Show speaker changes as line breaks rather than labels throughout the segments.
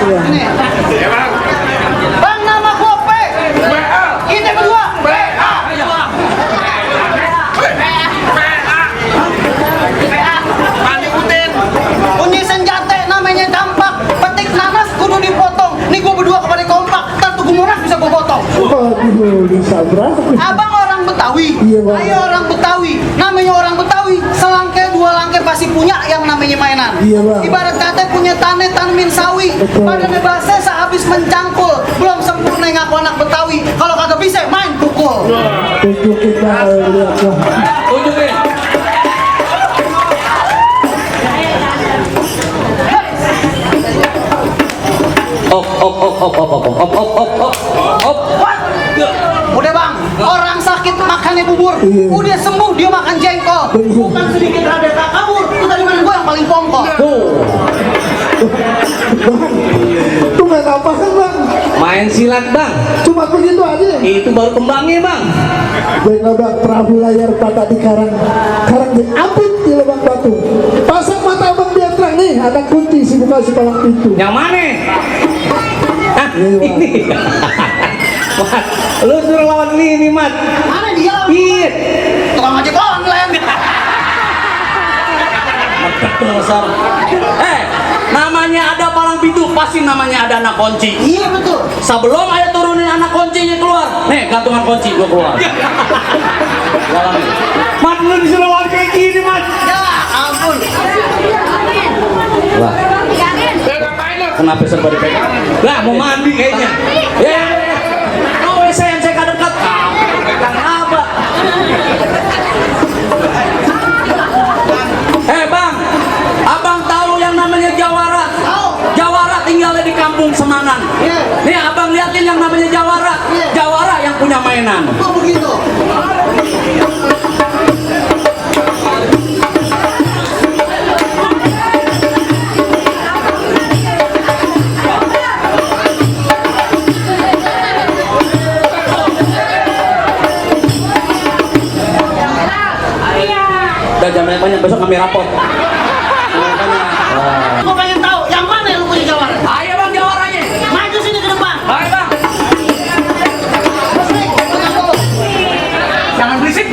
Iya.
Ini. Bang, nama gua P. Ini kedua. Bunyi senjata namanya dampak. Petik nanas kudu dipotong. Nih gua berdua kemarin kompak. Ntar tuh gumuran bisa gua potong.
Waduh, bisa berapa?
Abang orang Betawi.
Iya, Bang.
Ayo orang Betawi. Namanya orang Betawi. Selangkai dua langkai pasti punya yang namanya mainan.
Iya, Bang.
Ibarat kata punya tanah tanemin sawi.
Betul.
Badannya basah sehabis mencangkul. Belum sempurna ngaku anak Betawi. Kalau kagak bisa main pukul.
Tunjukin Bang, lihat Bang.
Tunjukin. Op.
Udah bang, orang sakit makannya bubur.
Iya.
Udah sembuh dia makan jengkol. Bukan sedikit rada tak kabur. Itu tadi mana gua yang paling pongkol.
Tuh main apa kan Bang?
Main silat bang.
Cuma begitu aja.
Itu baru kembangnya bang.
Baiklah Bang, perahu layar patah di karang diapit di lubang batu. Pasang mata Abang biar terang nih, ada kunci si buka si palang pintu.
Yang mana? Hah?
Iya, Bang.
Ini. Mat, lu suruh lawan ini Mat.
Mana dia?
Iya.
Tukang ojek online.
Besar. Namanya ada palang pintu, pasti namanya ada anak kunci.
Iya betul.
Sebelum ayo turunin anak kuncinya keluar. Nih, gantungan kunci gua keluar. Jalan. Mat, lu disuruh lawan kayak gini, Mat.
Ya ampun.
Wah. Kenapa serba dipegang? Lah, mau mandi kayaknya. Ya. Oh, saya dekat. Pegang apa? Bang. Abang tahu yang namanya jawara?
Tahu.
Jawara tinggalnya di kampung Semanan.
Iya.
Nih, abang liatin yang namanya jawara.
Iya.
Jawara yang punya mainan.
Kok begitu?
Udah jam banyak besok kami rapot.
Aku pengen tahu yang mana yang lu punya jawara.
Ayo bang jawaranya.
Maju sini ke depan.
Ayo bang. Jangan berisik.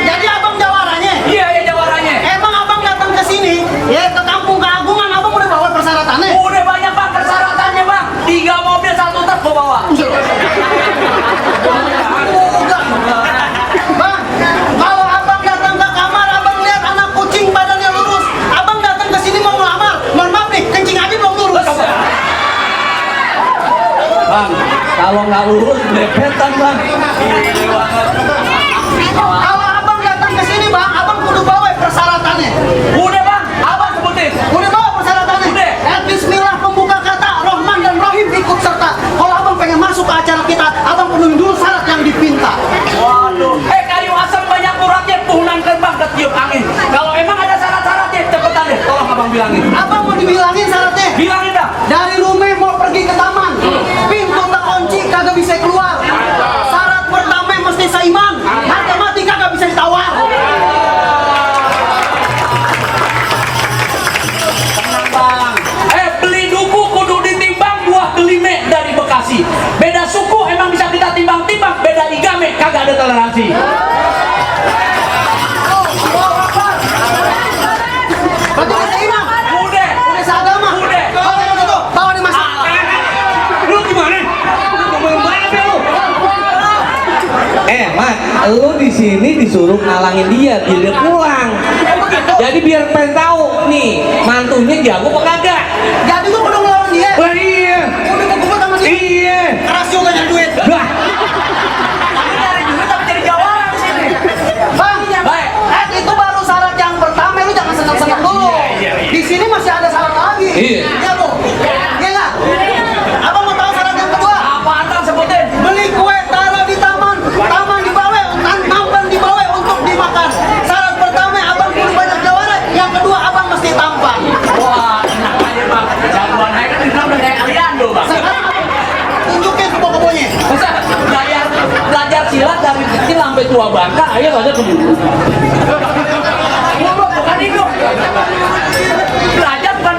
Jadi abang jawaranya.
Iya jawaranya.
Emang abang datang ke sini, ya ke kampung keagungan, abang udah bawa persyaratannya.
Udah banyak bang persyaratannya bang. 3 mobil 1 truk gua bawa.
Bang, kalau abang datang ke kamar, abang lihat anak kucing badannya lurus, abang datang ke sini mau melamar, mohon maaf nih, kencing aja belum lurus.
Bang, kalau nggak lurus bebetan bang.
Kalau abang datang ke sini bang, abang kudu bawa persyaratannya.
Udah bang, abang sebutin.
Udah bawa persyaratannya.
Udah.
Bismillah pembuka kata, Rahman dan Rahim ikut serta. Kalau abang pengen masuk ke acara kita, abang penuhi dulu syarat yang dipinta.
Waduh. Kayu asam banyak uratnya, puhunan gerbang ketiup angin. Kalau emang ada syarat-syaratnya, cepetan deh, tolong abang bilangin.
Abang mau dibilangin syaratnya.
Bilangin dah.
Dari rumah mau pergi ke taman, pintu terkunci kagak bisa keluar. Syarat pertama mesti seiman, harga mati kagak bisa ditawar.
Tenang bang. Beli duku kudu ditimbang buah gelime dari Bekasi. Beda suku emang bisa kita timbang-timbang, beda igame kagak ada toleransi.
Berarti udah seiman,
Udah.
udah seagama.
Udah.
Oke begitu, bawa dimasak.
Lu gimana? Ngomong banget ya lu. Mat, lu di sini disuruh ngalangin dia biar dia pulang. Jadi biar pengen tahu nih mantunya jago apa kagak.
Jadi gua kudu ngelawan dia.
Wah iya.
Udah gua kubur sama dia.
Iya.
Keras juga nyari duit.
Lah. Nyari duit tapi jadi jawara di sini.
Bang,
Baik.
itu baru syarat yang pertama, lu jangan senang-senang dulu. Di sini masih ada syarat lagi.
Iya.
Iya bu. Iya nggak? Abang mau tahu syarat yang kedua?
Apaan bang sebutin?
Beli kue taruh di taman, taman dibawa, nampan dibawa untuk dimakan. Syarat pertama abang kudu banyak jawara, yang kedua abang mesti tampan.
Wah, enak aja bang. Jagoan aja kan udah kayak Aliando bang.
Sekarang tunjukin kebo-kebonya.
Masa belajar silat dari kecil sampai tua bangka, ayo aja keburu. Bukan hidup. Belajar bukan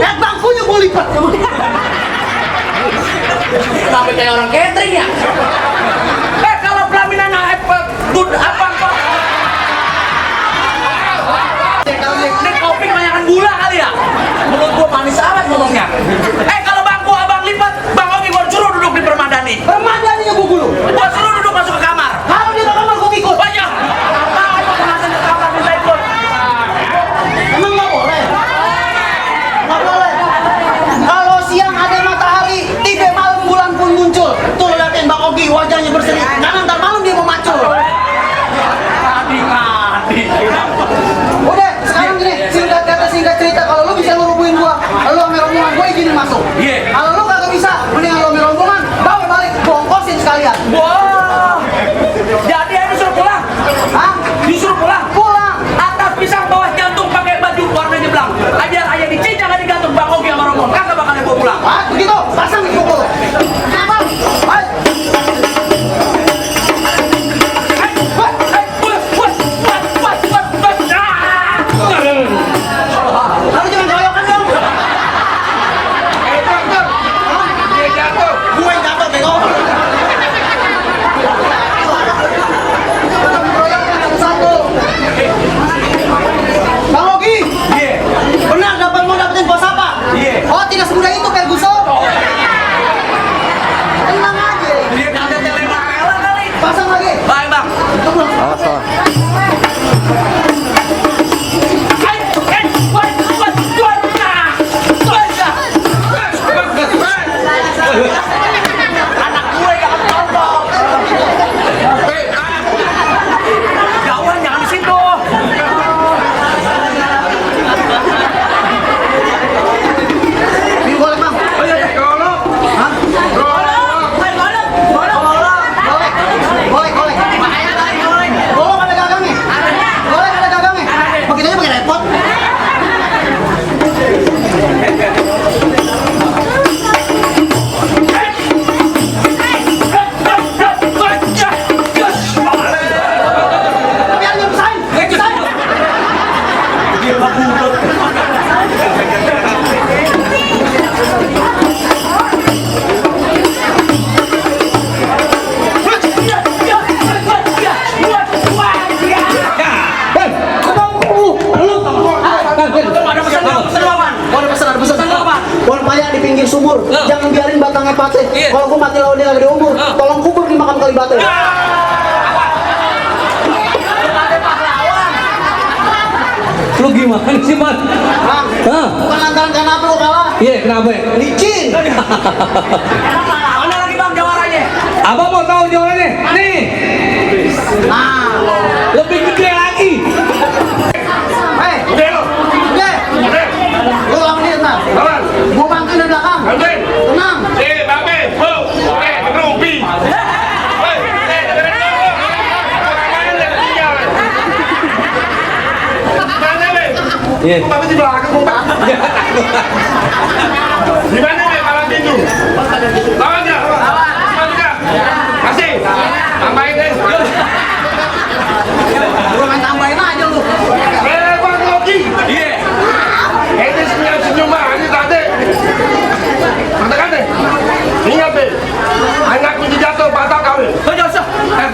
bangku.
Bangkunya gue lipat.
Kenapa kayak orang catering ya? Kalau pelaminan apa kok? Ini kopi kebanyakan gula kali ya? Menurut gua manis amat ngomongnya. Kalau bangku abang lipat, Bang Ogi gua suruh duduk di permadani.
Permadaninya gue gulu.
Gua suruh duduk masuk ke kamar.
Kalau dia ke kamar gue ikut.
Banyak. Apa aja pengantin ke kamar minta ikut.
Emang nggak boleh? Nggak boleh. Kalau siang ada matahari, tiba malam bulan pun muncul. Tuh liatin Bang Ogi wajahnya berseri. Karena ntar malam dia mau macul.
Adik.
Udah, sekarang gini, singkat kata singkat cerita. Kalau lu bisa ngerubuhin gua, lu sama rombongan gua izinin masuk.
Iya.
Kalau lu kagak bisa, mendingan lu sama rombongan, bawa balik, gua ongkosin sekalian.
Wah. Jadi aku disuruh pulang.
Hah?
Disuruh pulang.
Pulang.
Atas pisang bawah jantung pakai baju warna jeblak. Ajar aja dicincang di gantung Bang Ogi sama rombongan. Kagak bakal bawa pulang.
Ah, begitu, pasang di pukul. Apa? Hai. Lalu jangan keroyokan dong. Gue yang jatuh, bego. Keroyokan satu. Bang Ogi.
Iya.
Benar mau dapetin bos apa?
Iya.
Oh, tidak semudah itu, Ferguson. Tenang aja.
Dia kagak tembak kali.
Pasang lagi.
Baik, Bang. Anak gue jangan tonton. Jauhan jangan di situ.
Ini golek, Bang. Hah? Golek. Golek ada gagangnya. Golek ada gagangnya. Begitu aja pakai repot. Biar dia pisahin. Pohon paya di pinggir sumur, jangan biarin batangnya patah.
Iya.
Kalau gua mati lawan dia lagi di umur, tolong kubur di makam Kalibata.
Lu gimana sih, Man?
Bang, bukan lantaran karena apa lu kalah?
Iya, kenapa?
Licin.
Mana lagi Bang jawarannya?
Abang mau tahu jawabannya? Nih,
Nah,
lebih gede lagi.
hei, udah, lu lawan dia ntar. Gua bantuin dari belakang. Tenang.
Iya.
Tapi di belakang kok, Pak. Di mana nih malam itu? Lawan nggak? Lawan nggak? Kasih. Tambahin deh.
Gua main tambahin aja lu.
Bang Ogi.
Iya.
Ini senyum aja tadi. Katakan deh. Ingat deh. Anak kunci jatuh, batal kawin.
Oh, Joseph.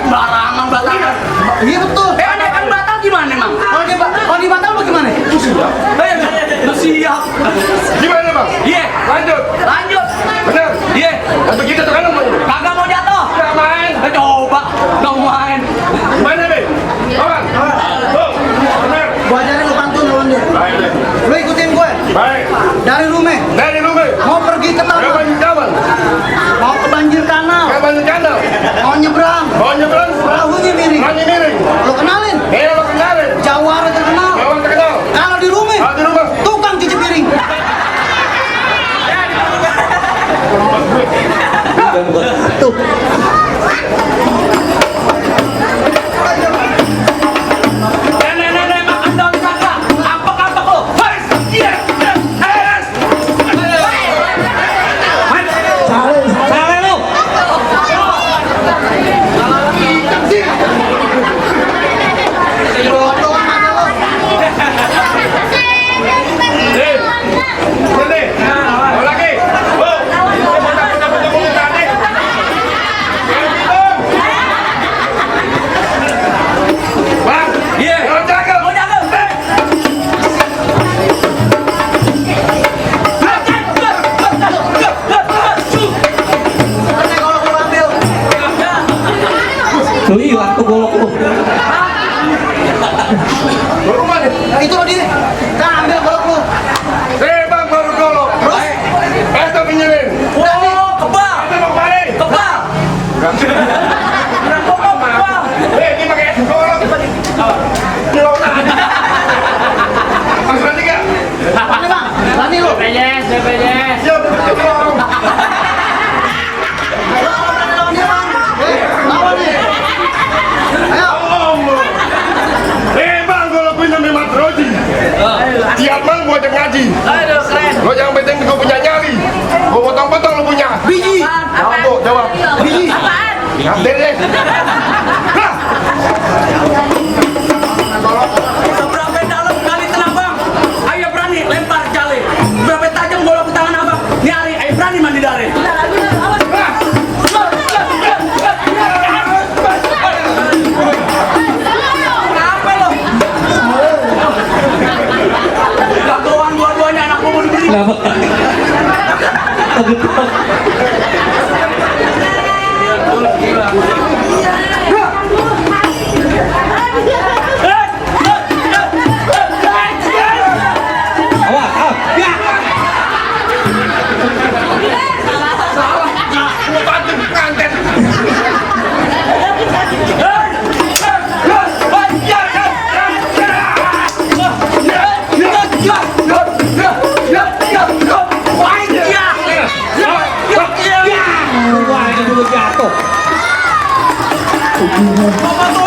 Barangan batangan.
Iya betul.
Anak kan batal gimana, Mang?
Kalau di batal lu gimana?
Siap.
Gimana, Bang?
Iya.
Lanjut. Bener.
Iya.
Dan begitu tuh kan lu.
Kagak mau jatuh.
Nggak main.
Coba. Nggak main.
Mana nih? Lawan. Tuh. Bener.
Gua ajarin lu pantun lawan dia.
Baik deh.
Lu ikutin gue.
Baik.
Dari rumah.
Dari rumah.
Mau pergi ke
Ke
taman.
banjir jalan.
Mau ke banjir kanal.
Ke banjir kanal.
Mau nyebrang.
Mau nyebrang.
Perahunya miring.
Lagi miring.
Lu kenalin.
Lo kenalin.
Jawara terkenal.
Lawan terkenal.
Kalau di rumah.
Kalau di rumah.
Tukang cuci piring. Tuh.
Nenek makan daun kakak. Apa lo? Iya.
Salah lu.
Berani lu.
BPJS, BPJS.
Siap, Bang.
Ayo, berani lawan dia, Bang. Lawan nih. Ayo.
Bang, kalau punya Mimat Roji. Tiap malam gua ajak ngaji.
Aduh, keren.
Lo yang penting gua punya nyali. Gua potong-potong lo punya.
Biji.
Jawab, Bu, jawab.
Biji.
Hampir deh. Hah.
Seberapa dalam kali tenang bang? Ayo berani lempar jale. Berapa tajam golok ke tangan abang? Nyari, ayo berani mandi dari. Kenapa lo? Jagoan dua-duanya anak gua mau dibeli.
Kenapa? Awas, ya.
Gua bantu pengantin.
Wah, ini dulu jatuh.
Bapak